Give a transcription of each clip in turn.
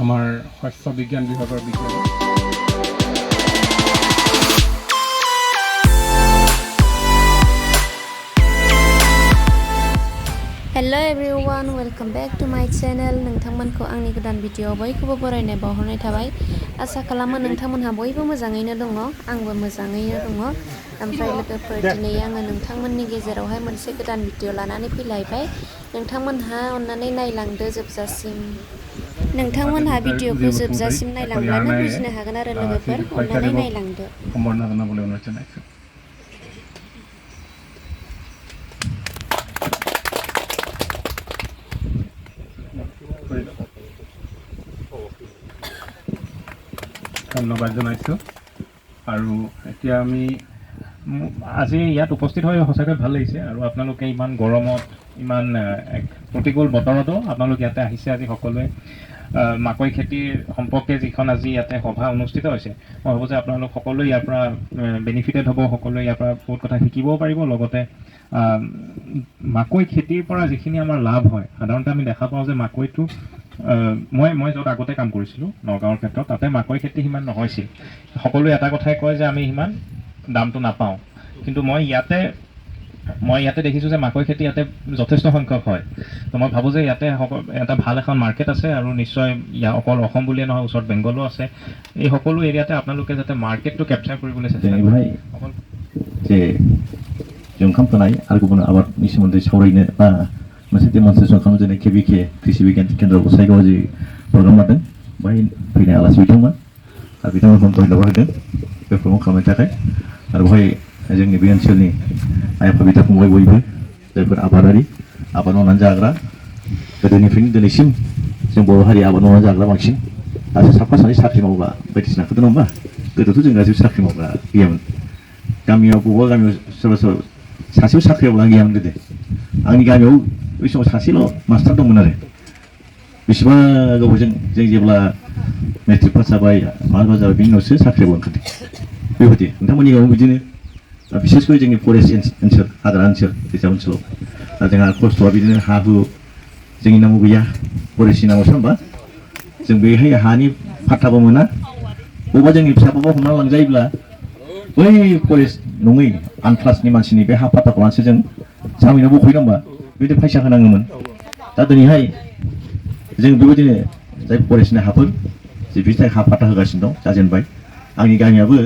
আমাৰ শস্য বিজ্ঞান বিভাগৰ বিজ্ঞানী। Hello everyone, welcome back to my channel. नोंथांमोनखौ आंनि गोदान भिडिअ बयखौबो बरायनाय बावहरनाय थाबाय। आसा खालामो नोंथांमोनहा बयबो मोजाङैनो दङ, आंबो मोजाङैनो दङ। ओमफ्राय लोगोफोर दिनै आङो नोंथांमोननि गेजेरावहाय मोनसे गोदान भिडिअ लानानै फैलायबाय। नोंथांमोनहा अन्नानै नायलांदो जोबजासिम। नोंथांमोनहा भिडिअखौ जोबजासिम नायलांब्लानो बुजिनो हागोन आरो लोगोफोर अन्नानै नायलांदो। ধন্যবাদ জনাইছোঁ। আৰু এতিয়া আমি আজি ইয়াত উপস্থিত হৈ সঁচাকৈ ভাল লাগিছে। আৰু আপোনালোকে ইমান গৰমত ইমান এক প্ৰতিকূল বতৰতো আপোনালোক ইয়াতে আহিছে। আজি সকলোৱে মাকৈ খেতিৰ সম্পৰ্কে যিখন আজি ইয়াতে সভা অনুষ্ঠিত হৈছে, মই ভাবোঁ যে আপোনালোক সকলোৱে ইয়াৰ পৰা বেনিফিটেড হ'ব, সকলোৱে ইয়াৰ পৰা বহুত কথা শিকিবও পাৰিব। লগতে মাকৈ খেতিৰ পৰা যিখিনি আমাৰ লাভ হয়, সাধাৰণতে আমি দেখা পাওঁ যে মাকৈটো মই য'ত আগতে কাম কৰিছিলোঁ নগাঁৱৰ ক্ষেত্ৰত, তাতে মাকৈ খেতি সিমান নহৈছিল। সকলোৱে এটা কথাই কয় যে আমি সিমান দামটো নাপাওঁ, কিন্তু মই ইয়াতে দেখিছোঁ যে মাকৈ খেতি ইয়াতে যথেষ্ট সংখ্যক হয়। তো মই ভাবোঁ যে ইয়াতে এটা ভাল এখন মাৰ্কেট আছে, আৰু নিশ্চয় অকল অসম বুলিয়ে নহয়, ওচৰত বেংগলো আছে। এই সকলো এৰিয়াতে আপোনালোকে যাতে মাৰ্কেটটো কেপচাৰ কৰিবলৈ চেষ্টা কৰে। অকল যে जुखाम फोनाय आरो गुबुन आबादनि सोमोन्दै सावरायनो बा मोनसे डेमनस्ट्रेसन खालामनो जोंनि केबिके कृषि बिगियान केन्द्र गसाइगावआव जि प्रग्राम लादों, बेहाय फैनाय आलासि बिथांमोन आरो बिथांमोनखौ धन्यबाद होदों बे प्रग्राम खालामनो थाखाय। आरो बेहाय जोंनि बे ओनसोलनि आइ आफा बिदा फंबाय बयबो जायफोर आबादारि, आबाद मावनानै जाग्रा, गोदोनिफ्रायनो दिनैसिम जों बर' हारि आबाद मावनानै जाग्रा बांसिन। दासो साफा सानै साख्रि मावग्रा बायदिसिना खोथा नङा होमबा? गोदोथ' जों गासैबो साख्रि मावग्रा गैयामोन। गामियाव बबेबा गामियाव सोरबा सोरबा सासेबो साख्रि मावग्रा गैयामोन गोदो। आंनि गामियाव बै समाव सासेल' मास्टार दंमोन आरो। बेसेबा गोबावजों जों जेब्ला मेट्रिक पास जाबाय, माबा जाबाय, बिनि उनावसो साख्रियाव ओंखारदों। बेबायदि नोंथांमोननि गामियाव बिदिनो बिसेसकय जोंनि फरेस्ट ओनसोल, हाग्रा ओनसोल, रिजार्भ ओनसोलाव दा जोंहा खस्थ'आ बिदिनो हा हु जोंनि नांगौ गैया, फरेस्टनि नांगौसो होमबा जों बेहाय हानि फाट्टाबो मोना। बबेबा जोंनि फिसाफोरखौ हमना लांजायोब्ला बै फरेस्ट नङै आनक्लासनि मानसिनि बे हा फाट्टाखौ लानानैसो जों जामिनाव बख'यो होमबा बिदि फैसा होनाङोमोन। दा दिनैहाय जों बेबायदिनो जाय फरेस्टनि हाफोर जे बिनि हा फाट्टा होगासिनो दं, जाजेनबाय। आंनि गामियाबो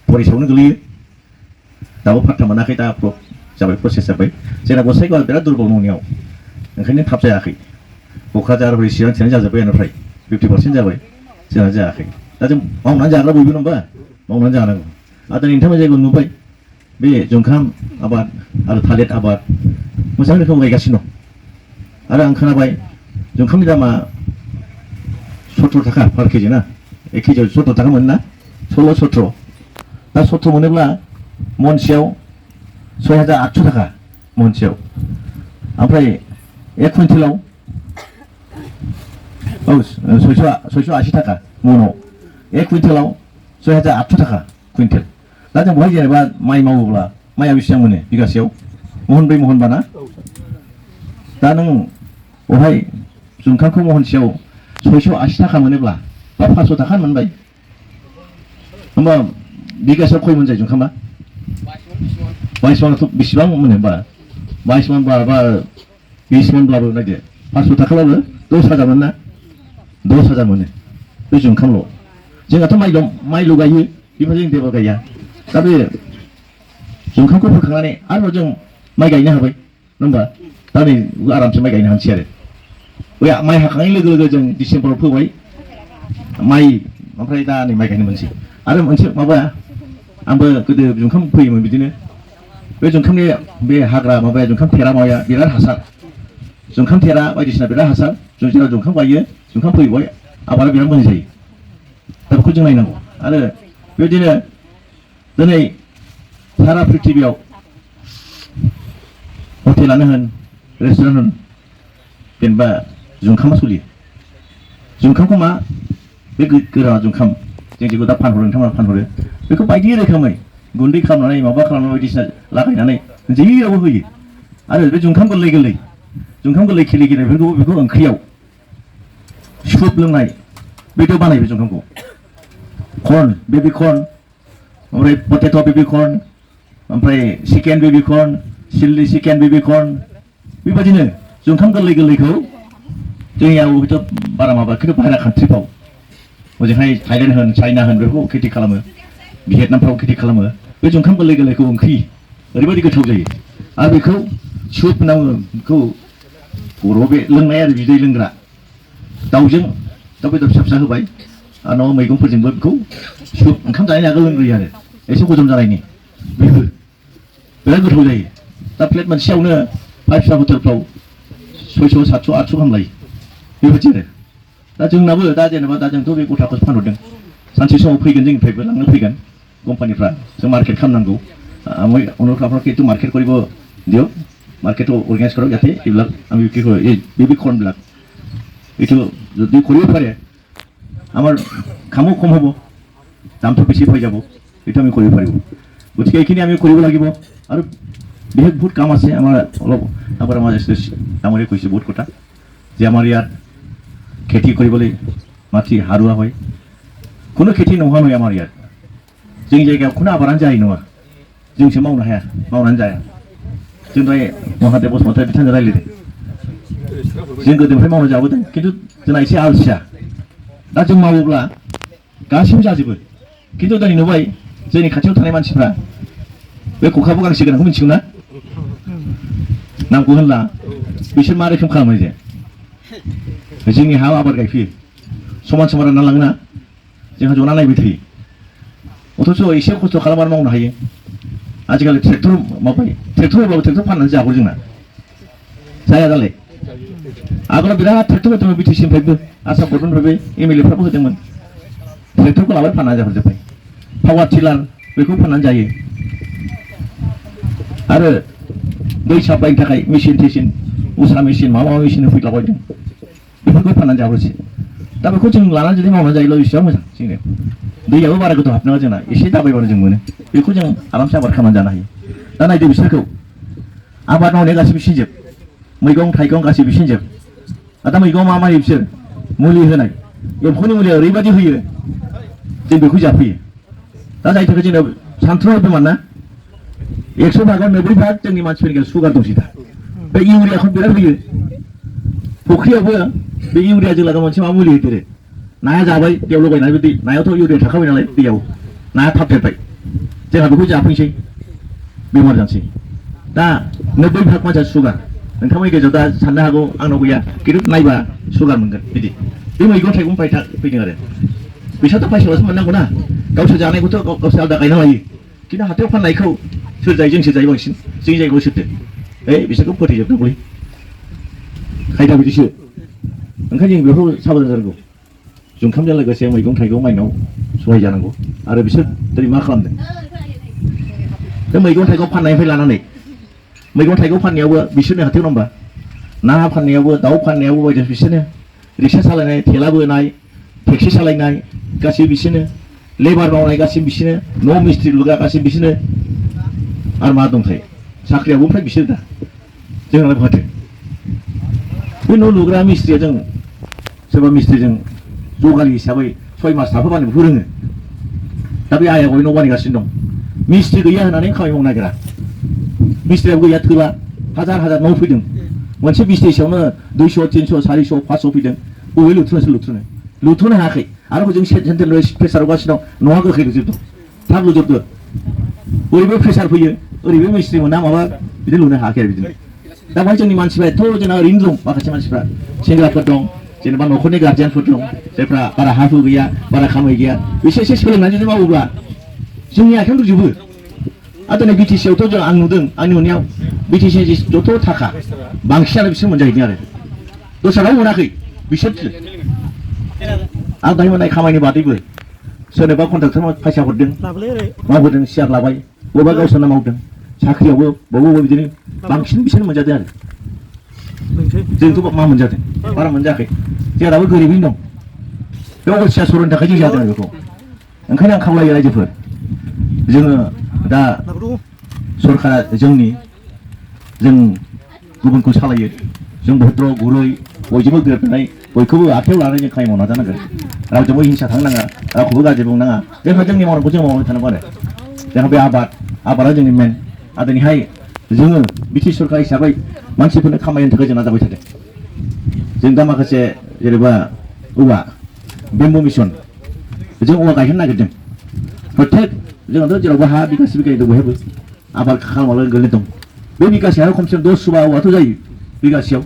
फरेस्टआवनो गोलैयो, दाबो फाट्टा मोनाखै, दा एप्रुभ जाबाय, प्रसेस जाबाय। जोंना गसाइगावआ बिराद दुरबल मावनायाव, ओंखायनो थाब जायाखै। क'क्राझार हरै चिरां थिनाय जाजोब्बायानो फ्राय 50% जाबाय, जोंहा जायाखै। दा जों मावनानै जाग्रा बयबो नङा होमबा? मावनानै जानांगौ। आरो नोंथांमोन जायगायाव नुबाय बे जुखाम आबाद आरो थालिर आबाद मोजां रोखोम गायगासिनो दं। आरो आं खोनाबाय जुखामनि दामा 70 थाखा पार केजि ना, 1 केजियाव 70 थाखा मोनो ना, 16-17। दा 70 मोनोब्ला महनसेयाव 6,800 थाखा महनसेयाव। ओमफ्राय 1 कुइन्टेलाव 680 थाखा मनाव, 1 कुइन्टेलाव 6,800 थाखा कुइन्टेल। दा जों बहाय जेनेबा माइ मावोब्ला माइआ बेसेबां मोनो बिगासेयाव? महनब्रै महनबा ना? दा नों बहाय जुखामखौ महनसेयाव 680 थाखा मोनोब्ला बा 500 थाखा मोनबाय, होमबा बिगासेयाव खय मन जायो जुखामा? 22 मनआथ' बेसेबां मोनो होमबा? 22 मन बा 20 मनब्लाबो नायदो, 500 थाखाब्लाबो 10,000 मोनो ना? 10,000 मोनो बे जुखामल'। जोंहाथ' माइल' गायो, बेनिफ्राय जों जेबो गाया। दा बे जुखामखौ फोखांनानै आरोबाव जों माइ गायनो हाबाय नङा होमबा? दा नै आरामसे माइ गायनो हानोसै आरो। बे माइ हाखांनाय लोगो लोगो जों डिसेम्बराव फोबाय माइ, ओमफ्राय दा नै माइ गायनो मोनसै। आरो मोनसे माबा, आंबो गोदो जुखाम फोयोमोन बिदिनो। बे जुखामनि बे हाग्रा माबाया जुखाम थेरा माबाया बिराद हासार, जुखाम थेरा बायदिसिना बिराद हासार। जों जेराव जुखाम गायो, जुखाम फोयोबाय, आबादा बिराद मोजां जायो। दा बेखौ जों नायनांगौ। आरो बेबायदिनो दिनै सारा प्रिथिबियाव हटेलानो होन, रेस्टुरेन्ट होन, जेनेबा जुखामा सोलियो। जुखामखौ मा बे गोरा जुखाम जों जेखौ दा फानहरो, नोंथांमोना फानहरो, बेखौ बायदि रोखोमै गुन्दै खालामनानै माबा खालामनानै बायदिसिना लागायनानै जेरावबो होयो। आरो बे जुखाम गोरलै खिलि खिलिनायफोरखौ बेखौ ओंख्रियाव सुप लोंनाय बेथ' बानायो बे जुखामखौ कर्न बेबी कर्न ओमफ्राय पटेट' बेबी कर्न ओमफ्राय चिकेन बेबी कर्न चिल्ली चिकेन बेबी कर्न बेबायदिनो जुखाम गोरलै गोरलैखौ जोंनियाव हयथ' बारा माबा खिन्थु बाहेरा कान्ट्रिफ्राव ओजोंहाय थाइलेण्ड होन चाइना होन बेफोरखौ खेथि खालामो भियेटनामफ्राव खेथि खालामो बे जुखाम गोरलै गोरलैखौ ओंख्रि ओरैबायदि गोथाव जायो आरो बेखौ सुप होनना बुङो बेखौ बर'आव बे लोंनाय आरो बिदै लोंग्रा दाउजों दाउ बेदर फिसा फिसा होबाय आरो न'आव मैगंफोरजोंबो बेखौ सुप ओंखाम जानायनि आगोल लोंग्रोयो आरो एसे हजम जानायनि बेबो बिराद गोथाव जायो दा प्लेट मोनसेयावनो फाइभ स्टार हटेलफ्राव 600 700 800 गाहाम लायो बेबायदि आरो दा जोंनाबो दा जेनेबा दा जोंथ' बे गथाखौसो फानहरदों सानसे समाव फैगोन जोंनिफ्रायबो लांनो फैगन কোম্পানিफ्रा जों मार्केट खालामनांगौ আমি অনুরোধ আপনাকে একটু মার্কেট কৰিব দিও মার্কেটও অর্গানাইজ করো যাতে এইবিলাক আমি বিক্রি কৰো এই বেবি কৰ্ণবিলাক এইটো যদি কৰিব পাৰে আমাৰ কামো কম হ'ব দামটো বেছি হৈ যাব এইটো আমি কৰিব পাৰিব গতিকে এইখিনি আমি কৰিব লাগিব আৰু বিশেষ বহুত কাম আছে আমাৰ অলপ আমাৰ ডাঙৰে কৈছে বহুত কথা যে আমাৰ ইয়াত খেতি কৰিবলৈ মাটি হাৰুৱা হয় কোনো খেতি নোহোৱা নহয় আমাৰ ইয়াত जोंनि जायगायाव खुनु आबादानो जायो नङा जोंसो मावनो हाया मावनानै जाया जों दहाय महादेव बसुमतारी बिथांजों रायज्लायदों जों गोदोनिफ्राय मावना जाबोदों खिन्थु जोंना एसे आलसिया दा जों मावोब्ला गासिबो जाजोबो खिन्थु दिनै नुबाय जोंनि खाथियाव थानाय मानसिफ्रा बे खखाबो गांसे गोनांखौ मिथिगौ ना नामखौ होनला बिसोर मा रोखोम खालामो जे जोंनि हायाव आबाद गायफैयो समान समान रानना लाङोना जोंहा जना नायबाय थायो अथच एसे खस्थ' खालामनानै मावनो हायो आजिखालि ट्रेक्टर माबाय ट्रेक्टर होबाबो ट्रेक्टर फाननानै जागौ जोंना जाया दालाय आगोलाव बिराद ट्रेक्टर होदोंमोन बिटिसिनिफ्रायबो आसाम गभर्नमेन्टनिफ्रायबो एमएलएफ्राबो होदोंमोन ट्रेक्टरखौ लाबाय फाननानै जाहरजोब्बाय पावार टिलार बेखौ फाननानै जायो आरो दै साप्लायनि थाखाय मेसिन टेसिन उषा मेसिन माबा माबा मेसिन होफैलाबायदों बेफोरखौ फाननानै जाबोसै दा बेखौ जों लानानै जुदि मावनानै जायोब्ला बेसेबां मोजां जोंनो दैयाबो बारा गोथौ हाबनाङा जोंना एसे दाबायबानो जों मोनो बेखौ जों आरामसे आबाद खालामनानै जानो हायो दा नायदो बिसोरखौ आबाद मावनाया गासिबो सिनजोब मैगं थाइगं गासिबो सिनजोब दा मैगं मा मायो बिसोर मुलि होनाय एम्फौनि मुलिया ओरैबायदि होयो जों बेखौ जाफैयो दा जायनि थाखाय जोंनाव सानथ्र'हायै बेमार ना 100 भागाव 90 भाग जोंनि मानसिफोरनि गेजेराव सुगार दंसै दा बे इउरियाखौ बिराद होयो फुख्रियावबो बे इउरिया जों लागोन मोनसे मा मुलि होदेरो नाया जाबाय दैयाव लगायनानै दै नायावथ' इउरिया थाखाबाय नालाय दैयाव नाया थाब देरबाय जोंहा बेखौ जाफैनोसै बेमार जानोसै दा 90 भाग मानसिया सुगार नोंथांमोननि गेजेराव दा साननो हागौ आंनाव गैया खिन्थु नायबा सुगार मोनगोन बिदि बे मैगं थाइगं फैदों आरो बिसोरथ' फैसाल'सो मोननांगौ ना गावसोर जानायखौथ' गावसोर आलादा गायना लायो खिन्थु हाथायाव फाननायखौ सोर जायो जोंसो जायो बांसिन जोंनि जायगायाव सोरदो बिसोरखौ फोथैजोबनांगौलै खायदा बिदिसो ओंखायनो जों बेखौ साबधान जानांगौ जुखामजों लोगोसे मैगं थाइगं माइनाव सहाय जानांगौ आरो बिसोर दिनै मा खालामदों बे मैगं थाइगं फाननायनिफ्राय लानानै मैगं थाइगं फाननायावबो बिसोरनो हाथायाव नङा ना फाननायावबो दाउ फाननायावबो बायदि बिसोरनो रिक्सा सालायनाय थेला बोनाय टेक्सि सालायनाय गासिबो बिसोरनो लेबार मावनाय गासिबो बिसोरनो न' मिस्ट्रि लुग्रा गासिबो बिसोरनो आरो मा दंथाय साख्रियावबो फ्राय बिसोर दा जोंनालाय बहाथो बे न' लुग्रा मिस्ट्रिया जों सोरबा मिस्ट्रिजों जगालि हिसाबै 6 मास थाफाबानो बेखौ रोङो दा बे आइया गय न' बानायगासिनो दं मिस्ट्रि गैया होननानै खामानि मावनो नागिरा मिस्ट्रियाबो गैया थोला हाजार हाजार न' फैदों मोनसे बिजनेसावनो 200 300 400 500 फैदों बबे लुथ'नो हायाखै आरो हजों सेन्ट्रेल प्रेसार हगासिनो दं न'आ गोखै लुजोबदों थाब लुजोबदो ओरैबो प्रेसार फैयो ओरैबो मिस्ट्रि मोना माबा बिदिनो लुनो हायाखै आरो बिदिनो दा बेवहाय जोंनि मानसिफ्रा एथ' जोंना ओरैनो दं माखासे मानसिफ्रा सेंग्राफोर दं जेनेबा न'खरनि गार्जियानफोर दं जायफ्रा बारा हा हु गैया बारा खामाय गैया बिसोर एसे सोलोंनानै जुदि मावोब्ला जोंनि आखायाव दंजोबो आरो दिनै बिटिसिआवथ' जों आं नुदों आंनि नुनायाव बिटिसि जथ' थाखा बांसिनानो बिसोर मोनजाहैदों आरो दस्रानाव मोनाखै बिसोरसो आं दाहाय मोननाय खामायनि बादैबो सोरनोबा कन्ट्राक्टर फैसा हरदों मावहोदों सियार लाबाय बबेबा गावसोरनो मावदों साख्रियावबो बबेबा बिदिनो बांसिन बिसोर मोनजादों आरो जोंथ' मा मोनजादों बारा मोनजायाखै जेरावबो गोरिबैनो दं बे अलसिया सर'नि थाखाय जों जादों बेखौ ओंखायनो आं खावलायो रायजोफोर जोङो दा सरकारा जों गुबुनखौ सालायो जों भद्र गुरै बयजोंबो गोरोबनानै बयखौबो आखायाव लानानै जों खामानि मावना जानांगोन रावजोंबो हिंसा थांनाङा रावखौबो गाज्रि बुंनाङा जोंहा जोंनि मावनांगौ जों मावबाय थानांगौ आरो जोंहा बे आबादा जोंनि मेन दिनैहाय जोङो बिटि सरकार हिसाबै मानसिफोरनो खामायनो थाखाय जों नाजाबाय थादों जों दा माखासे जेनेबा औवा बेम्बु मिशन जों औवा गायहोनो नागिरदों प्रत्येक जोंहाथ' जेरावबो हा बिगासे बिगानै दं बयहाबो आबाद खालामनो गोलैना दं बे बिगासे हायाव खमसे खम 10 सुबा औवाथ' जायो बिगासेयाव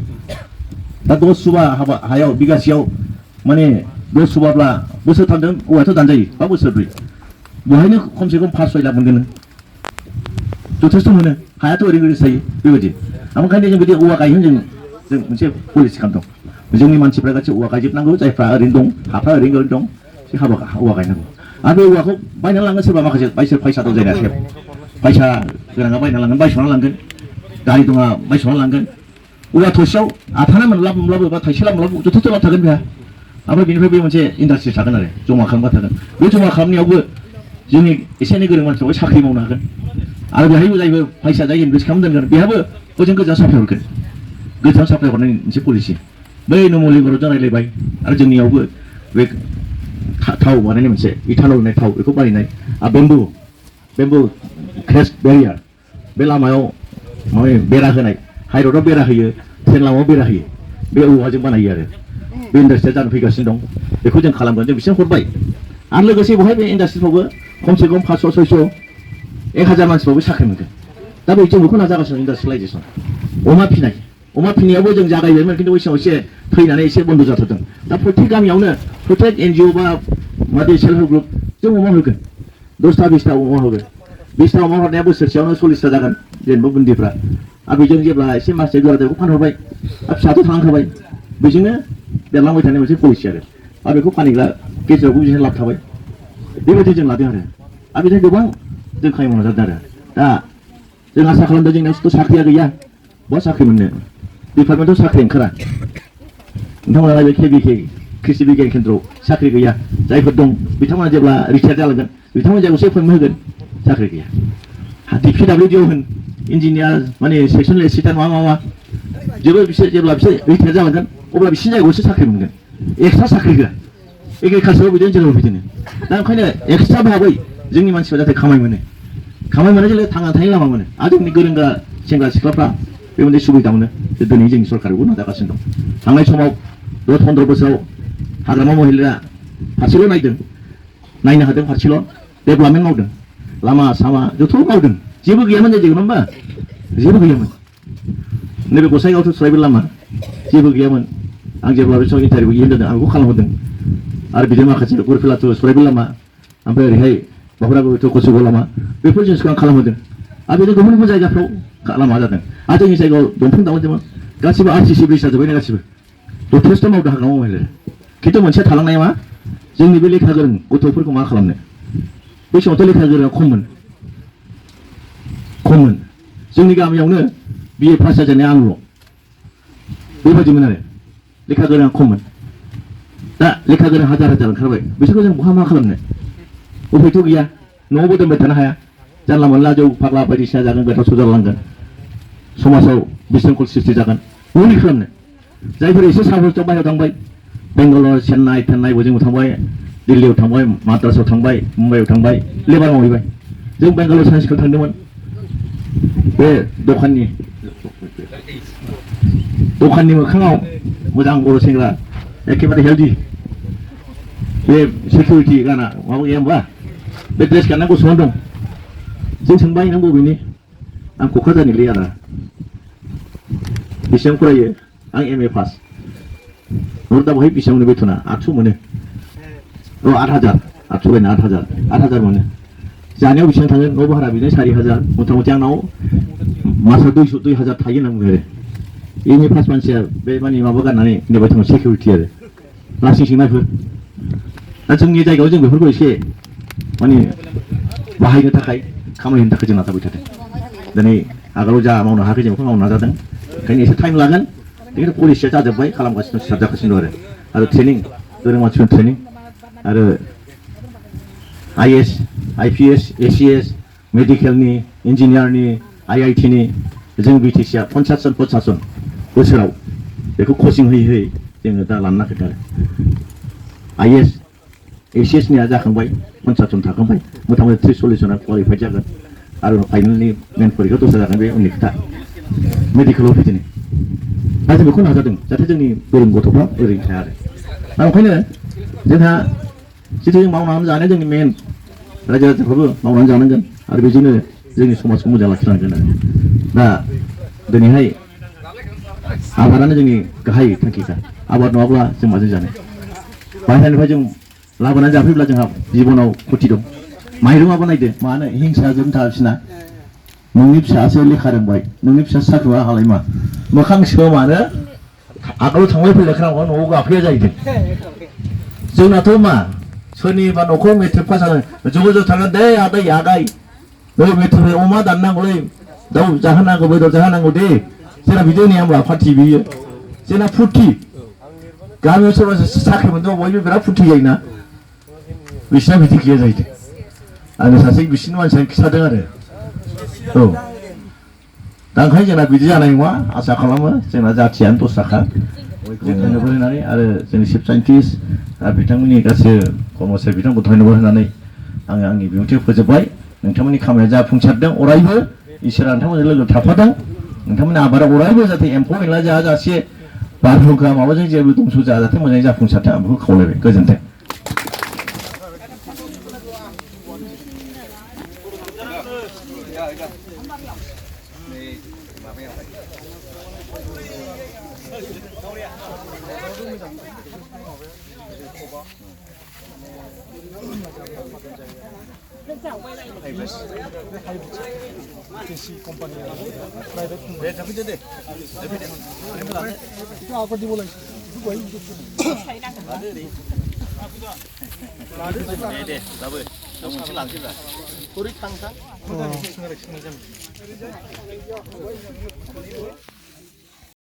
दा 10 सुबा हायाव बिगासेयाव माने 10 सुबाब्ला बोसोरथामजों औवायाथ' दानजायो बा बोसोरब्रै बहायनो खमसे खम 5-6 लाख मोनगोन जथेस्थ' मोनो हायाथ' ओरैनो थायो बेबायदि ओंखायनो जों बिदि औवा गायहोनो जों मोनसे पलिसि खालामदों जोंनि मानसिफ्रा गासैबो औवा गायजोबनांगौ जायफ्रा ओरैनो दं हाफ्रा ओरैनो दं बे औवा गायनांगौ आरो बे औवाखौ बायनानै लाङो सोरबा माखासे फैसा दं जायना फैसा गोनाङा बायना लांगोन बायस'ना लांगोन गारि दङा बायस'ना लांगोन औवा थसेयाव आथाना मोनब्लाबो बा थाइसे लाबोब्लाबो जथेस्थ' लाब थागोन बेहा ओमफ्राय बेनिफ्राय बे मोनसे इन्डास्ट्रि थागोन आरो जमा खालामबा थागोन बे जमा खालामनायावबो जोंनि एसे एनै गोरों मानसिफ्राबो साख्रि मावनो हागोन आरो बेहायबो जायबो फैसा जायो इनभेस्ट खालामनो दोनगोन बेहाबो ओजों गोजान साप्लाय हरगोन गोजान साप्लाय हरनायनि मोनसे पलिसि बै नमलिगुराव जों रायज्लायबाय आरो जोंनियावबो बे थाव बानायनाय मोनसे इथानल होननाय थाव बेखौ बानायनाय आरो बेम्बु क्रेस्ट बेरियार बे लामायाव माने बेरा होनाय हाइरडआव बेरा होयो ट्रेन लामायाव बेरा होयो बे औवाजों बानायो आरो बे इन्डास्ट्रिया जानो फैगासिनो दं बेखौ जों खालामगोन जों बिसोर हरबाय आरो लोगोसे बहाय बे इन्डास्ट्रिफ्रावबो खमसे खम 500-600 1000 मानसिफ्राबो साख्रि मोनगोन दा जों बेखौ नाजागासिनो इन्डास्ट्रियेलाइजेसन अमा फिनायावबो जों जागायबायमोन खिन्थु बै समाव एसे थैनानै एसे बन्द जाथ'दों दा प्रत्येक गामियावनो प्रत्येक NGO बा मादि सेल्फ हेल्प ग्रुप जों अमा होगोन 10-20 अमा होगोन 20 अमा हरनाया बोसोरसेयावनो 40 जागोन जेनेबा बुन्दिफ्रा आरो बेजों जेब्ला एसे माससे गोरादैखौ फानहरबाय आरो फिसाथ' थालांखाबाय बेजोंनो देरलांबाय थानाय मोनसे पलिसि आरो बेखौ फानहैग्रा गेजेरावबो बिदिनो लाब थाबाय बेबायदि जों लादों आरो बिदिनो गोबां जों खामानि मावना जादों आरो दा जों आसा खालामदों जोंनावथ' साख्रिया गैया बहा साख्रि मोननो डिपार्टमेन्टआव साख्रि ओंखारा नोंथांमोना बे KBK कृषि बिगियान केन्द्रआव साख्रि गैया जायफोर दं बिथांमोना जेब्ला रिटायार जालांगोन बिथांमोना जायगायावसो फोरोंनो होगोन साख्रि गैया PWD होन इन्जिनियार माने सेक्सनेल एसिस्टेन्ट माबा जेब्ला बिसोर रिटायार जालांगोन अब्ला बिसोरनि जायगायावसो साख्रि मोनगोन एक्सट्रा साख्रि होआ एग्रिकालचाराव बिदिनो जेराव बिदिनो दा ओंखायनो एक्सट्रा भाबै जोंनि मानसिफ्रा जाहाथे खामाय मोनो जों थांना थानायनि लामा मोनो आरो जोंनि गोरों गोरा सेंग्रा सिख्लाफ्रा बे मोनसे सुबिदा मोनो दिनै जोंनि सरकारबो नाजागासिनो दं थांनाय समाव 10-15 बोसोराव हाग्रामा महिलाया फारसेल' नायनो हादों फारसेल' डेभेलपमेन्ट मावदों लामा सामा जथ' मावदों जेबो गैयामोन जायगायाव होमबा जेबो गैयामोन नैबे गसाइगावथ' ट्राइबेल लामा जेबो गैयामोन आं जेब्ला बे समाव इन्टारभिउ होदों आं बेखौ खालामहोदों आरो बिदिनो माखासे गरफिलाथ' ट्राइबेल लामा ओमफ्राय ओरैहाय बाहुरागुरिथ' कचुगाव लामा बेफोर जिनिसखौ आं खालामहोदों आरो बिदिनो गुबुन गुबुन जायगाफ्राव लामा जादों आरो जोंनि जायगायाव दंफां दानदोंमोन गासिबो RCC ब्रिज जाजोब्बायना गासिबो जथेस्थ' मावदों हाग्रामा महिलाया खिन्थु मोनसे थालांनाया मा जोंनि बे लेखा गोरों गथ'फोरखौ मा खालामनो बै समावथ' लेखा गोरोंआ खममोन जोंनि गामियावनो BA पास जाजानाया आंल' बेबायदिमोन आरो लेखा गोरोंआ खममोन दा लेखा गोरों हाजार ओंखारबाय बिसोरखौ जों बहा मा खालामनो उफायथ' गैया न'आवबो दोनबाय थानो हाया जानला मोनला जौ फाग्ला बायदिसिना जागोन गोथाव सुजालांगोन समाजाव बिशृंखल सृष्टि जागोन मुलि खालामनो जायफोर एसे साहसजों बाहेरायाव थांबाय बेंगालर चेन्नाइ बयजोंबो थांबाय दिल्लीयाव थांबाय माद्रासआव थांबाय मुम्बाइआव थांबाय लेबार मावहैबाय जों बेंगालर साइन्स स्कुल थांदोंमोन बे दखाननि मोखाङाव मोजां बर' सेंग्रा एखेबारे हेल्दी बे सिकिउरिटि गाना माबा गैया होमबा बे ड्रेस गानना गसंनानै दं जों सोंबाय नों बबेनि आं क'क्राझारनिलै आदा बेसेबां फरायो आं MA पास दा बहाय बेसेबां मोनो बेथना 800 मोनो 8000 800 बायना 8000 मोनो जानायाव बेसेबां थाङो न' भारा बिदिनो 4000 मथा मथि आंनाव मासाव 2000 थायो होनना बुङो आरो MA पास मानसिया बे माने माबा गाननानै नेबाय थाङो सिकिउरिटि आरो लासिं सिंनायफोर दा जोंनि जायगायाव जों बेफोरखौ एसे माने बाहायनो थाखाय खामानि होनो थाखाय जों नाजाबाय थादों दिनै आगोलाव जा मावनो हायाखै जों बेखौ मावनो नाजादों ओंखायनो एसे टाइम लागोन बेखिनि पलिसिया जाजोब्बाय खालामगासिनो स्टार्ट जागासिनो दं आरो ट्रेनिं गोरों मानसिफोर ट्रेनिं आरो IAS IPS ACS मेडिकेलनि इन्जिनियारनि IIT नि जों BTC आ 50 जन बोसोराव बेखौ कचिं होयै जोङो दा लानो नागिरदों आरो ACS निया जाखांबाय 50 जन थाखांबाय मथा मथि 30-40 जना क्वालिफाइड जागोन आरो फाइनालनि मेन परीक्षा दस्रा जागोन बे उननि खोथा मेडिकेलाव बिदिनो दा जों बेखौ नाजादों जाहाथे जोंनि गोरों गथ'फ्रा ओरैनो थाया आरो दा ओंखायनो जोंहा जितु जों मावनानै जानाया जोंनि मेन रायजो राजाफ्राबो मावनानै जानांगोन आरो बेजोंनो जोंनि समाजखौ मोजां लाखिनांगोन आरो दा दिनैहाय आबादानो जोंनि गाहाय थांखिखा आबाद नङाब्ला जों माजों जानो बाहेरानिफ्राय जों लाबोनानै जाफैब्ला जोंहा जिबनाव खथि दं माइरंआबो नायदो मानो हिंसाजों थासिना नोंनि फिसासो लेखा रोंबाय नोंनि फिसा साख्रिया हालाय मा मोखां सोमानो आगोलाव थांलाय फैलाय खालामबा न'आव गाफैया जाहैदों जोंनाथ' मा सोरनिबा न'खराव मेट्रिक पास जागोन ज' थांगोन दे आदै बे मेट्रिक अमा दाननांगौलै दाउ जाहोनांगौ बेदर जाहोनांगौ दे जोंना बिदि नेम होनब्ला पार्टि बियो जोंना फुरथि गामियाव सोरबा साख्रि मोनदों बयबो बिराद फुरथि जायोना बिसिना बिदि गैया जाहैदों आङो सासे बिसिनि मानसिया खिथादों आरो औ दा ओंखायनो जोंना बिदि जानाय नङा आसा खालामो जोंना जाथियानो दस्राखा जों धन्यबाद होनानै आरो जोंनि चिफ साइन्टिस्ट बिथांमोननि गासै कर्मचारि बिथांमोनखौ धन्यबाद होनानै आङो आंनि बिबुंथिखौ फोजोबबाय नोंथांमोननि खामानिया जाफुंसारदों अरायबो इसोरा नोंथांमोनजों लोगो थाफादों नोंथांमोननि आबादा अरायबो जाहाथे एम्फौ एनला जायाजासे बारहुंखा माबाजों जेबो दंस' जाजाथे मोजाङै जाफुंसारथों आं बेखौ खावलायबाय गोजोन्थों दे